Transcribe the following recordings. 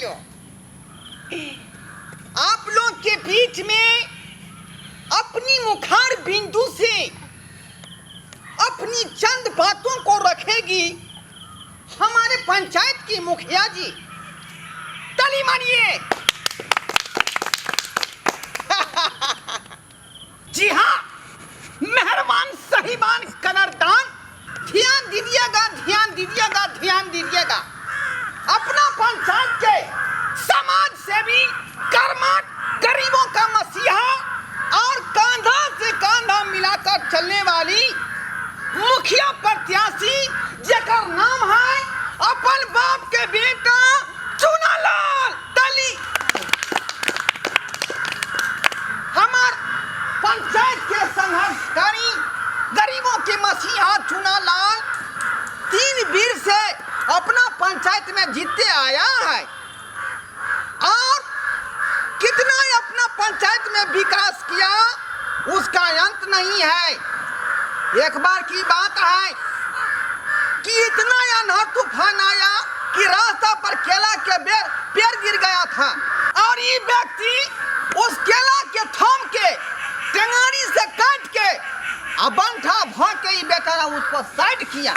भाइयों, आप लोग के बीच में अपनी मुखार बिंदु से अपनी चंद बातों को रखेगी हमारे पंचायत की मुखिया जी। ताली मारिए। जी हाँ, मेहरबान सहीबान कदरदान, ध्यान दीजिएगा, ध्यान दीजिएगा, ध्यान दीजिएगा। अपना पंचायत के समाज सेवी, कर्मठ, गरीबों का मसीहा और कांधा से कांधा मिलाकर चलने वाली मुखिया प्रत्याशी, जेकर नाम है अपन बाप के बेटा चुनालाल तली। हमार पंचायत के संघर्षकारी, गरीबों के मसीहा चुनालाल 3 वीर से अपना पंचायत में जीतते आया है और कितना अपना पंचायत में विकास किया उसका अंत नहीं है। एक बार की बात है कि इतना अनहर तूफान आया कि रास्ता पर केला के पेड़ गिर गया था और ये व्यक्ति उस केला के थम के टेंगारी से काट के आ बंठा भ के ये बेचारा उसको साइड किया।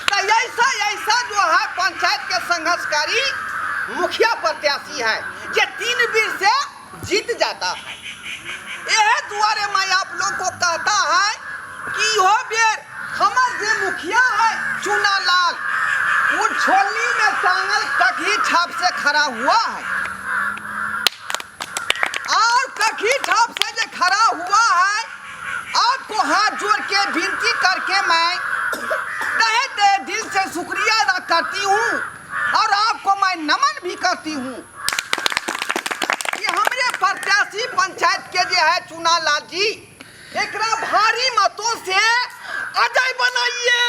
तो ऐसा ऐसा जो है पंचायत के संघर्षकारी मुखिया प्रत्याशी है, ये 3 वीर से जीत जाता है। यह दुआरे मैं आप लोग को कहता है कि हो बेर हमार जे मुखिया है चुनालाल, वो छोली में टांगल कखी छाप से खड़ा हुआ है और कखी छाप से जो खड़ा हुआ है, आपको हाथ जोड़ के विनती करके मैं तहे तहे दिल से शुक्रिया अदा करती हूँ और आपको मैं नमन भी करती हूँ कि हमरे प्रत्याशी पंचायत के जो है चुनालाल जी, एकरा भारी मतों से अजय बनाइए।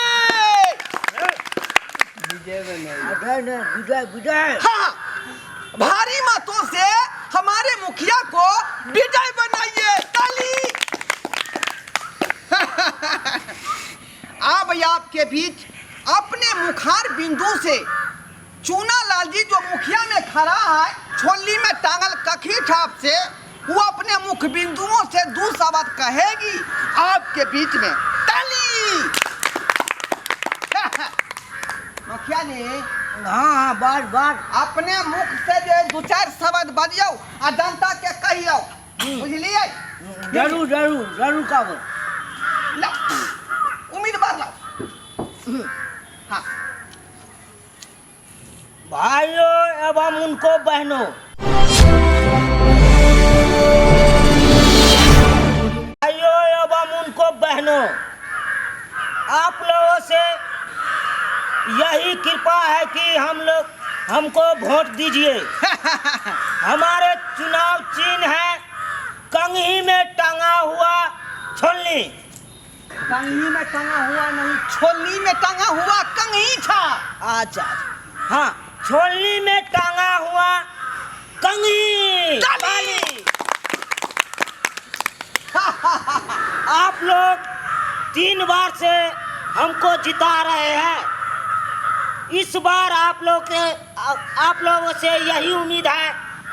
विजय बनाइए। अजय नहीं, विजय, विजय। हाँ, भारी मतों से हमारे मुखिया को विजय बनाइए। ताली। अब आपके बीच अपने मुखार बिंदु से चूनालाल जी जो मुखिया में खड़ा है छोली में टांगल कखी छाप से, वो अपने मुख बिंदुओं से दो शब्द कहेगी आपके बीच में। ताली। मुखिया जी। हाँ हाँ, बार बार। अपने मुख से जो दो चार शब्द बजियो आ जनता के कहियो, बुझलिए? जरूर जरूर जरूर कहबो। लाओ उम्मीदवार लाओ। हाँ। भाइयों एवं उनको बहनों, भाइयों एवं उनको बहनों, आप लोगों से यही कृपा है कि हम लोग हमको वोट दीजिए। हमारे चुनाव चिन्ह है कंघी में टांगा हुआ छोलनी। कंघी में टंगा हुआ नहीं, छोलनी में टंगा हुआ कंघी था। अच्छा अच्छा, हाँ, छोलनी में टांगा हुआ कंघी। ताली। आप लोग 3 बार से हमको जिता रहे हैं। इस बार आप लोगों से यही उम्मीद है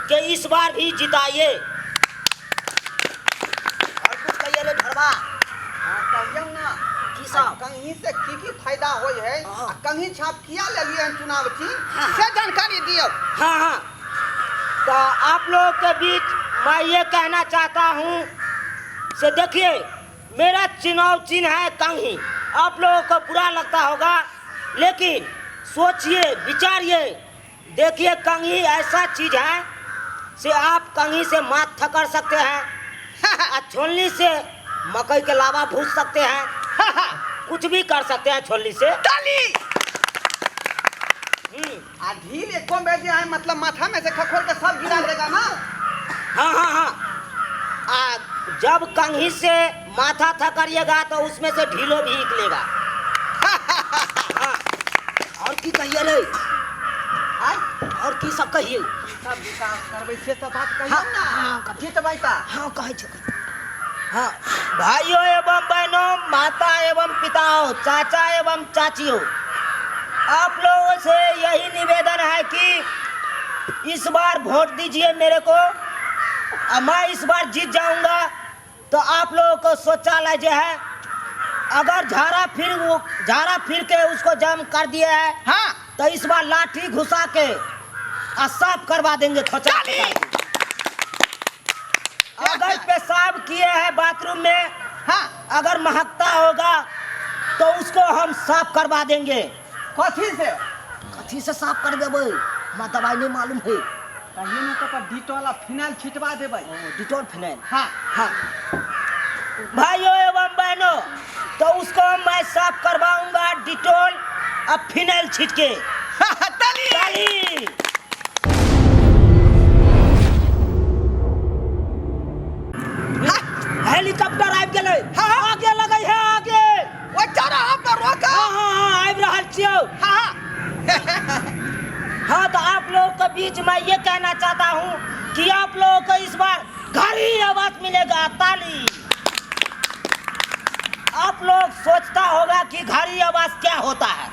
कि इस बार भी जिताइए। और कुछ कहिए रे ढोरबा। हाँ, कहियौ ना। की सब? कंघी से की की फायदा होय है? हाँ। आ कंघी छाप किया लेलिए हन चुनाव चिन्ह, हाँ। से जानकारी दियौ। हाँ हाँ, तो आप लोगों के बीच मैं ये कहना चाहता हूँ से देखिए, मेरा चुनाव चिन्ह है कंघी। आप लोगों को बुरा लगता होगा, लेकिन सोचिए विचारिए, देखिए कंघी ऐसा चीज है से आप कंघी से माथ थकड़ सकते हैं और छोलनी से मकई के लावा भूज सकते हैं, कुछ भी कर सकते हैं छोलनी से। ताली। हम्म। आ ढील एको बेर जे है, मतलब माथा में से खखोर के सब गिरा देगा ना। हाँ हाँ हाँ, आ जब कंघी से माथा थकड़िएगा तो उसमें से ढीलो भी निकलेगा। हाँ, और की कहिए रे? आय? और की सब कहिए? सब विकास करबै से सब बात कहियौ हाँ, ना। हाँ, कहियौ। जीतबै तऽ। हाँ, कहै छौ। हाँ, भाइयों एवं बहनों, माता एवं पिताओं, चाचा एवं चाचियों, आप लोगों से यही निवेदन है कि इस बार वोट दीजिए मेरे को, और मैं इस बार जीत जाऊंगा तो आप लोगों को शौचालय जो है, अगर झाड़ा फिर वो झाड़ा फिर के उसको जाम कर दिया है, हाँ, तो इस बार लाठी घुसा के और साफ करवा देंगे शौचालय। अगर पेशाब किए हैं बाथरूम में, हाँ, अगर महकता होगा तो उसको हम साफ करवा देंगे। कथी से? कथी से साफ कर देबै? हमरा दवाई नहीं मालूम है। कहिए ना तो पर डिटॉल आ फिनाइल छिटवा देबै। Dettol phenyl. हाँ हाँ भाइयों एवं बहनों, तो उसको मैं साफ करवाऊंगा डिटॉल और फिनाइल छिटके। ताली। ताली। हेलीकॉप्टर आबि गेलै। हाँ, हाँ। आगे लगै है आगे। ओइ चौराहा पर रोक। हाँ हाँ हाँ, आबि रहल छियौ। हाँ हाँ, तो आप लोगों के बीच मैं ये कहना चाहता हूँ कि आप लोगों को इस बार घर ही आवास मिलेगा। ताली। आप लोग सोचता होगा कि घरी आवास क्या होता है।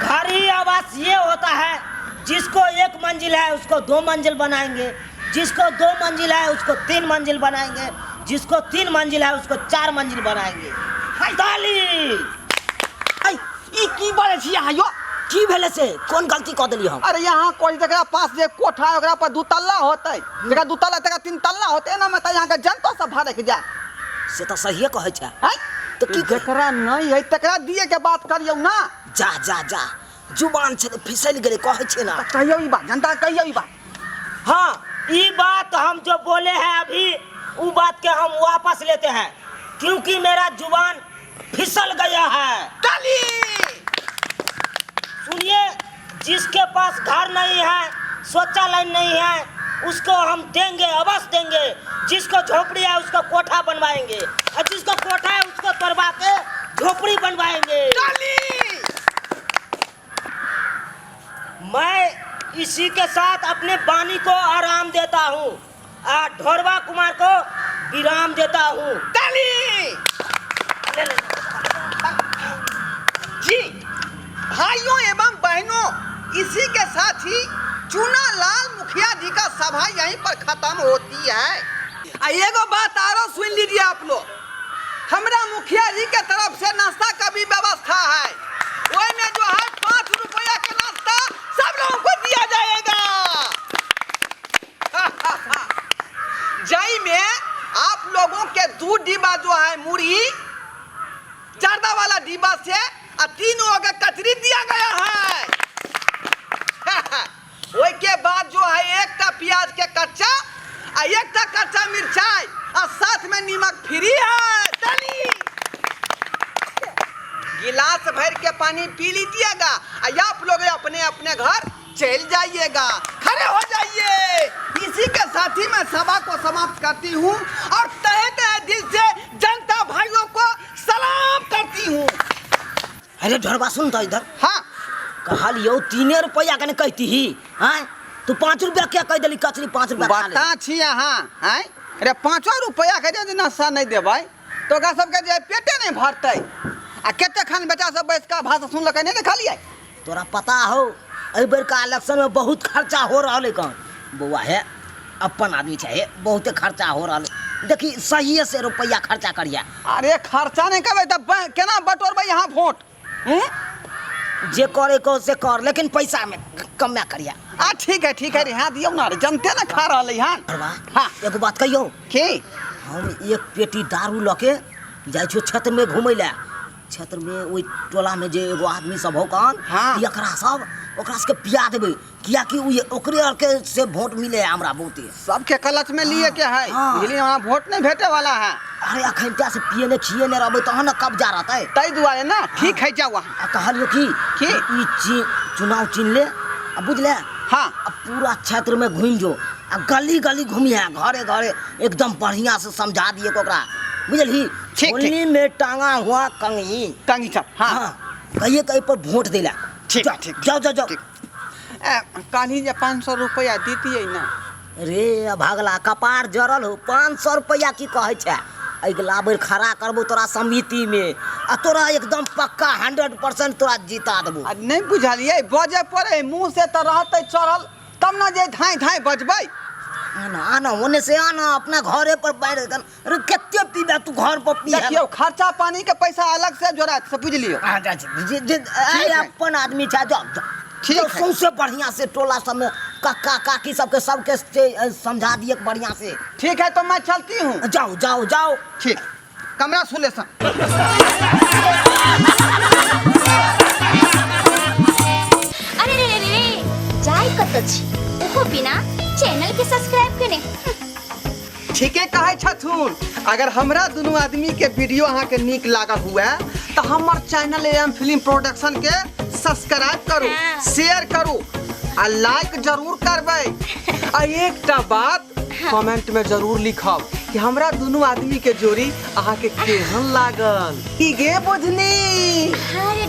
घरी आवास ये होता है, जिसको एक मंजिल है उसको दो मंजिल बनाएंगे, जिसको दो मंजिल है उसको तीन मंजिल बनाएंगे, जिसको तीन मंजिल है उसको चार मंजिल बनाएंगे। ताली। ऐ, ई की बारे छी अहाँ यो? की भेलै से? कोन गलती कऽ देली हम? अरे यहाँ कोई जकरा पास जे कोठा है ओकरा पर दू तल्ला होतै, जकरा दू तल्ला तकरा तीन तल्ला होतै। एना में तऽ यहाँ के जनतो सब भरक जाय। से तऽ सहिए कहै छै। हैं? तऽ की? जकरा नहीं है तकरा दिए के बात करियौ ना। जा जा जा, जुबान छै तऽ फिसलि गेलै, कहै छियै ना। तऽ कहियौ ई बात जनता के, कहियौ ई बात। हाँ, ये बात हम जो बोले हैं अभी, वो बात के हम वापस लेते हैं, क्योंकि मेरा जुबान फिसल गया है। ताली। सुनिए, जिसके पास घर नहीं है, शौचालय नहीं है, उसको हम देंगे, अवश्य देंगे। जिसको झोपड़ी है उसको कोठा बनवाएंगे और जिसको कोठा है उसको तोड़वा के झोपड़ी बनवाएंगे। ताली। मैं इसी के साथ अपने वाणी को आराम देता हूँ और ढोरवा कुमार को विराम देता हूँ। ताली। ले ले। जी भाइयों एवं बहनों, इसी के साथ ही चूना लाल मुखिया जी का सभा यहीं पर खत्म होती है। आ एगो बात आरो सुन लीजिए आप लोग, हमरा मुखिया जी के तरफ से नाश्ता का भी व्यवस्था है। वही में जो है 5 रुपया के नाश्ता सब लोगों को दिया जाएगा, जई में आप लोगों के दो डिब्बा जो है मुरही जर्दा वाला डिब्बा से आ तीन गो के कचरी दिया गया है। ओहि के बाद जो है एकटा प्याज के कच्चा आ एकटा कच्चा मिरचाई आ साथ में नीमक फ्री है। ताली। गिलास भर के पानी पी लीजिएगा आ आप लोग अपने अपने घर चल जाइएगा। खड़े हो जाइए। इसी के साथ ही मैं सभा को समाप्त करती हूँ और तहे तहे दिल से जनता भाइयों को सलाम करती हूँ। अरे ढोरबा, सुन तो इधर। हाँ। कहलियौ 3 रुपैआ के ने कहती ही आँय, तू 5 रुपया क्या कहि देली? कचरी 5 रुपया खा ले। बता छी अहाँ आँय अरे 5 रुपैआ के जे नाश्ता नहि देबै तऽ ओकरा सबके जे पेटे नहि भरतै। आ कते खान बेटा सब बैस कऽ भाषण सुनलकै, नहि देखलियै? तोरा पता हो, एहि बेरका इलेक्शन में बहुत खर्चा हो रहल है। कन बौआ हे, अपन आदमी छै हे, बहुते खर्चा हो रहल है। देखी, सहिए से रुपैआ खर्चा करिया। अरे खर्चा नहि करबै तऽ केना बटोरबै यहाँ वोट, हूँ? जे करे को से कर, लेकिन पैसा में कम ना करिया। आ ठीक है, ठीक है रे, हाँ दियौ ना रे, जनते ने खा रहलै हन। अरबा। हाँ। एगो बात कहियौ? की? हम एक पेटी दारू लऽ के जाइ छियौ क्षेत्रमे घुमै लए। क्षेत्रमे ओहि टोलामे जे एगो आदमी सब हो कन, एकरा सब ओकरा सबके पिया देबै, कियाकि उ ओकरे आरके से वोट मिले है हमरा बहुते। सबके कलच में लिए के है। हाँ। बुझलियै, वहाँ वोट नहीं भेटे वाला है। अरे अखन त्या से पियने खियने रहबै तहन ने कब्जा रहतै। ताहि दुआरे ना, ठीक है, जाओ वहाँ। आ कहलियौ की? की? ई चुनाव चिन्ह ले आ बुझले, आ पूरा क्षेत्र में घूमि जो आ गली गली घूमिहे, घरे घरे एकदम बढ़िया से समझा दिए ओकरा, बुझलही? ठीक। होली में टांगा हुआ कंघी। कंघी छाप, हाँ। हाँ, कहिए कहीं पर वोट देला। ठीक। जाओ, ठीक। जाओ जाओ जाओ। ठीक। ए, काल्हि जे 500 रुपया दितियै ने? रे भागला, कपार जरल हो, 500 रुपया की कहै छै? अगिला बेर खड़ा करबो तोरा समिति में आ तोरा एकदम पक्का 100% तोरा जीता देबो। आ नहि बुझलियै, बजै पड़े मुँह से तऽ रहतै चढ़ल तब ने जे धाँइ धाँइ बजबै। आना आना ओने से आना, अपना घरे पर बैठ के। अरे कते पीबे तू घर पर पी? देखियौ, खर्चा पानी के पैसा अलग से जोड़ा से, बुझ लियौ। जे जे ठीक है। अपन आदमी छै, जाओ जाओ। ठीक जाओ, है। सौंसे बढ़िया से टोला सब में कक्का काकी सबके सबके से, समझा दिए बढ़िया से। ठीक है, तो मैं चलती हूँ। जाओ जाओ जाओ। ठीक, कमरा सुलेशन। अरे रे रे रे, जाय कत छी ओहो बिना चैनल के सब्सक्राइब केने? ठीके कहै छथुन। अगर हमरा दुनू आदमी के वीडियो अहाँके नीक लागल हुए तऽ हमर चैनल एम फिल्म प्रोडक्शन के सब्सक्राइब करू, शेयर करू आ लाइक जरूर करबै। आ एकटा बात कमेंट में जरूर लिखब कि हमरा दुनू आदमी के जोड़ी अहाँके केहन लागल। की गे बुझनी? अरे।